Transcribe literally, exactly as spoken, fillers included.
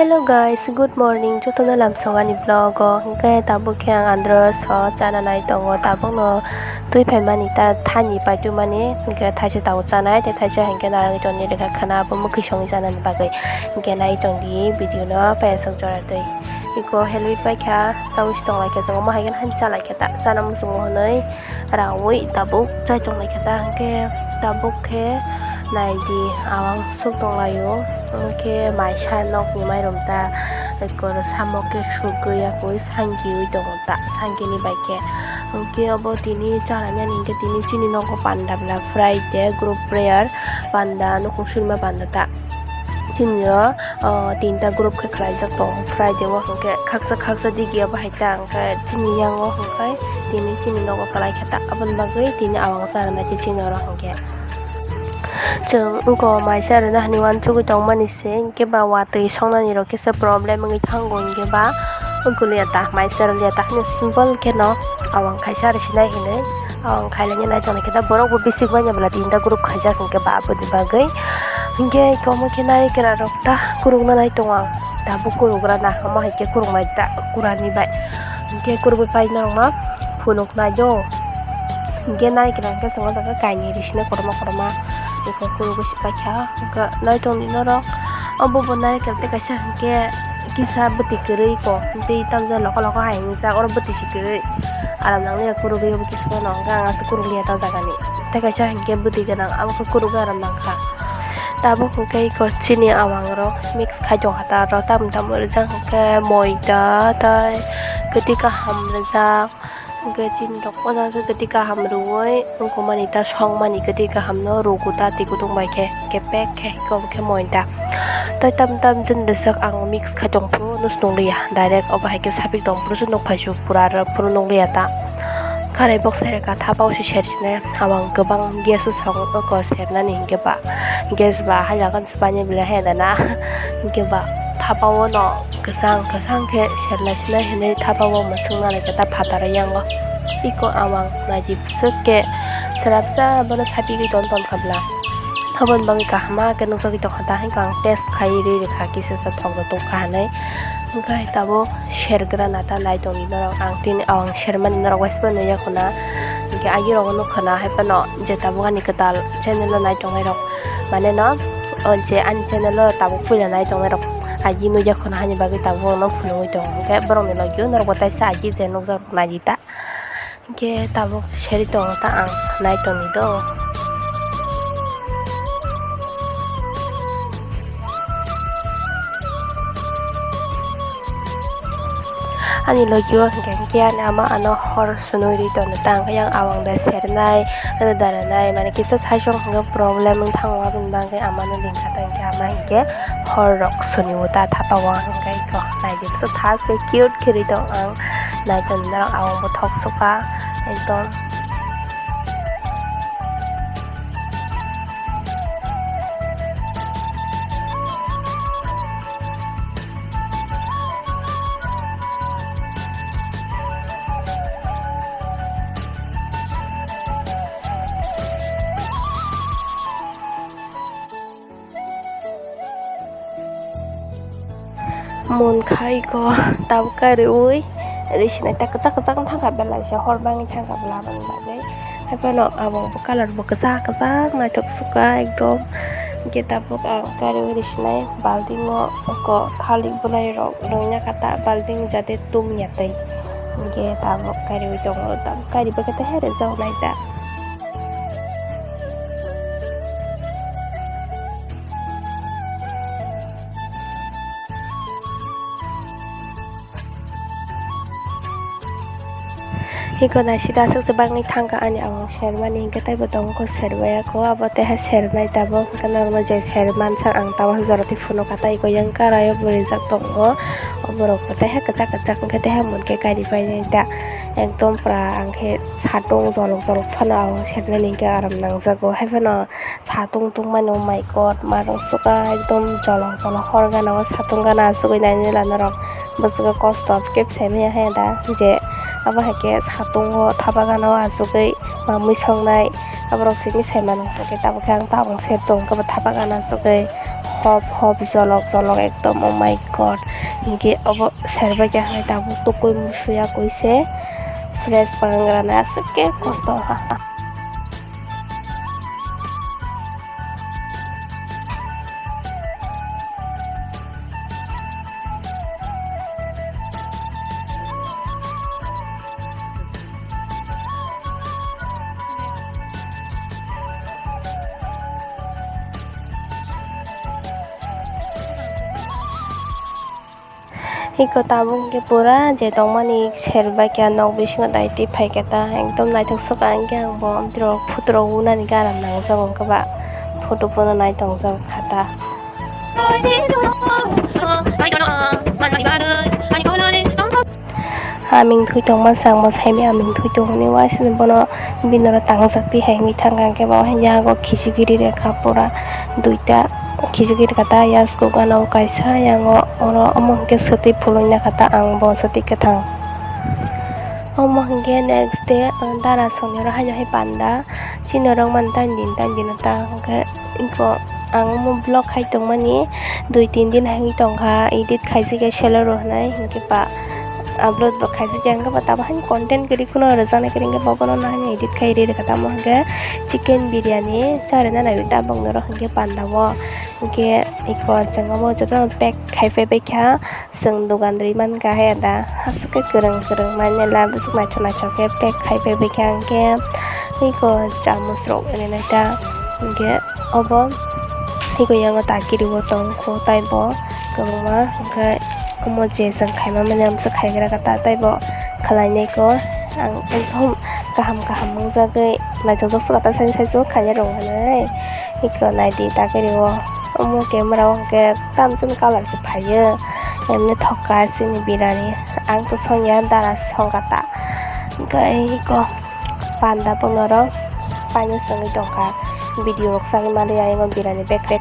Hello guys, good morning. Jotono lamsong ani vlog o. Hwnkhe tabuk khe ang andro so chana nai tongo. Tabukno twi phaimani ta thani paitwmani. Hwnkhe thaisa tabuk chanai, tei thaisa hwnkhe narwgwi tongni rwkha khana abo mwkhwi songwi chanani bagwi. Hwnkhe nai tongdi video no paisok jora twi. Iko helmet paikha, chaui si tonglaikha, chwng omo hai khe han chalaikha ta. Chana muchungo hwnwi. Raui tabuk chai tonglai khe ta, hwnkhe tabuk khe nai di, awang suk tonglaio, hwnkhe maisa nokni mairum ta, ekor samok khe sugwi yakui sankiui tongo ta, sankini bai khe. Hwnkhe obo tini chalainani hwnkhe tini chini nogo panda bwla Friday group prayer panda nukhung surima panda ta. Chini o, o, tinta group khe khlaijak tongo Friday o, hwnkhe khaksa khaksa digi o bahai ta, hwnkhe chini yang o hwnkhe tini chini nogo kwlai khe ta, aboni bagwi tini awang sa rwna khe chini oro hwnkhe. Chwng wngkha maisa rwna hinwi uansugwi tongmani se, hwnkhe ba watwi songnani rok kisa problem wngwi thango, hwnkhe ba wngkha liya ta, maisa rw liya ta, hwnwi simple kheno awang khaisa rw sinai hinwi. Ang khailani nai tongni khe ta borok bo bisik manya bwla tinta group khaijak hwnkhe ba aboni bagwi. Hwnkhe iko omo khe nai kwra rok ta kurukna nai tongo ang. Tabuk kurugra na omo hai khe kuruknai ta kurani bai. Hwnkhe kurugwi paina rokma phunuknai do. Hwnkhe nai kwra hwnkhe chwng o jaga kainwi risina kotorma kotorma iko kurugwi se paikha. Hwnkhe nai tongni norok obo bo nai kwra tei kaisa hwnkhe kisa bwtwi kwrwi ko tei tamjani loko loko hai wngjak oro bwtwi se kwrwi. Aram nangni ya kurugwi obo kisa phano hwnkhe ang aswk kurukliya ta jagani. Tei kaisa hinkhe bwtwi gwnang, abo khe kurugwi aram nangkha. Tabuk hinkhe iko chini awang rok mix khai tongkha ta, aro tamoni tamoni rijak hinkhe moida tei kwtwi kaham rijak. Hinkhe chini rok pono khe kwtwi kaham rwui wngkukmani ta songmani kwtwi kahamno rwgo ta twi kutung bai khe. Kepek khe iko khe moida. Tei tam tam chini rijak ang mix khai tongphuru nus nukliya, direct obo hai khe sapik tongphuru se nukphai su pura rw phuru nukliya ta. Kharai bok sereka thapa o se sersinai, awang kwbang gas o song oko sernani hinkhe ba gas ba haijagan se painai belai hai da na hinkhe ba thapa o no kwchang kwchang khe serlai sinai hinwi thapa o mwswk nalai khe ta phataro yango. Iko awang naidi bwswk khe swrapsa bono sapigwi ton ton kha bwla. Aboni bagwi kaham ma khe nukjagwi tongkha ta, hinkhe ang test khai rwi rwkha, kisa sa thok rw tongkha hinwi. Hinkhe tabuk sergra na ta nai tongdi norok, ang tini, ang sermani norok uaisa phano nukya khuna. Hinkhe agee rok nukha na, hai phano je tabuk ani kwtal channel o nai tongnai rok, mane no, o je ani channel o tabuk puila nai tongnai rok agee nukya khuna, hani bagwi tabuk no phunugwi tongo. Hinkhe borokni logio norok bo taisa agee je nukjak rok naidi ta. Hinkhe tabuk seri tongo ta ang nai tongni do. Ani logio hinkhe, hinkhe ani ama ano hor sunui ri tono ta, hinkhe yang awang da sernai, ano daranai, mane kisa saichung hinkhe problem wng thango, aboni bagwi amano linkha ta, hinkhe ama hinkhe hor rok suni o ta thapa o ang hinkhe iko naidi bwswk tha se cute khe ri tong ang. Naikolnai norok, ang bo thok sukha ekdom. Mon khai ko tabuk kai rwi rwi sinai ta kwchak kwchak wng thangkha belai se hor bangwi thangkha bwla aboni bagwi. Haiphano abo bo colour bo kwchak kwchak naithok sukha ekdom. Hinkhe tabuk ang kai rwi rwi sinai balting o oko thalik bwlai rok rwngya kha ta balting jate tum ya twi. Hinkhe tabuk kai rwi tongo, tabuk kai rwi bagwi ta hai rwjak nai ta. Hiko naisida aswk se bangni thangkha ani awang sermani, hinkhe teibo tongo kho serbai ako, abo teiha sernai tabuk, hinkhe norokno je sermansa ang tabuk jora twi phunukha, tei iko yang karaio bo rijak tongo, o borok bo teiha kwchak kwchak hinkhe teiha munkhe kari painai da, ekdom pura ang khe satung jolok jolok phano awang sernani hinkhe aram nangjago, haiphano. Satung tungmani, oh my god, ma rok sukha ekdom jolong jolong hor gana o satung gana asugwi nainani lama rok bwswk kosto khe bwsai manya haya da je abo hai khe satung o thapa gana o asugwi mamwi songnai aborok simi sai mano hwnkhe tabuk khe ang tabuk se tong khe bo thapa gana asugwi Hop hop jolok jolok ekdom, oh my god. Hinkhe obo serbai kha hai tabuk tukui musuya koi se fresh pangrana aswk khe kosto ha. Iko tabuk hwnkhe pura je tongmani serbai kha nok bisingo daiti phaikha ta, ekdom naithok sukha hwnkhe ang bo amtwirok photo rok unani garam nangjago wngkha ba photo bono nai tongjak kha ta. Aming thui tongma changma saimaya aming thui tongmani waisini bono binoro tangjak twi hai wngwi thangkha hwnkhe bo yago khichigiri rekha pura duita khichigiri kata yasku gana o kaisa yango oro omo hwnkhe swtwi phulwina kata ang bo swtwi kwthang. Omo hwnkhe next day ang dara songni oro haino hai panda chini rok mani tang din tang din ta hwnkhe. Iko ang omo vlog khai tongmani dui tin din hai wngwi tongkha, edit khaijak ya selo rw hwnwi, hinkhe ba upload bo khaijak ya, hinkhe ba tabuk haino content kwrwi kheno rwjaknai kwrwi, hinkhe ba bono haino edit khai rw rwkha. Tamo hinkhe chicken biryani charwna naiwi tabuk norok hinkhe panda o, hinkhe iko chwng omo jotono pack khai phai bai kha. Chwng dogan rwi mankha hai da, aswk khe kwrwng kwrwng manya la bwswk naithok naithok khe pack khai phai bai kha, hinkhe iko chamus rok rinai ta, hinkhe obo iko yango ta kiri o tong kho taibo kwbangma, hinkhe omo je chwng khaima manya bwswk khaigra kha ta taibo khwlainai ko ang ekdom kaham kaham wngjagwi naithokjak swkang ta sani saichung khaina rwng hinwi. Iko naidi ta kiri o omo camera o hwnkhe tamsani colour se phaio, emni thokha chini birani. Ang to songya dara songkha ta, hwnkhe iko panda bonorok paina chwngwi tongkha, video rok changwi manliya imo birani bek bek.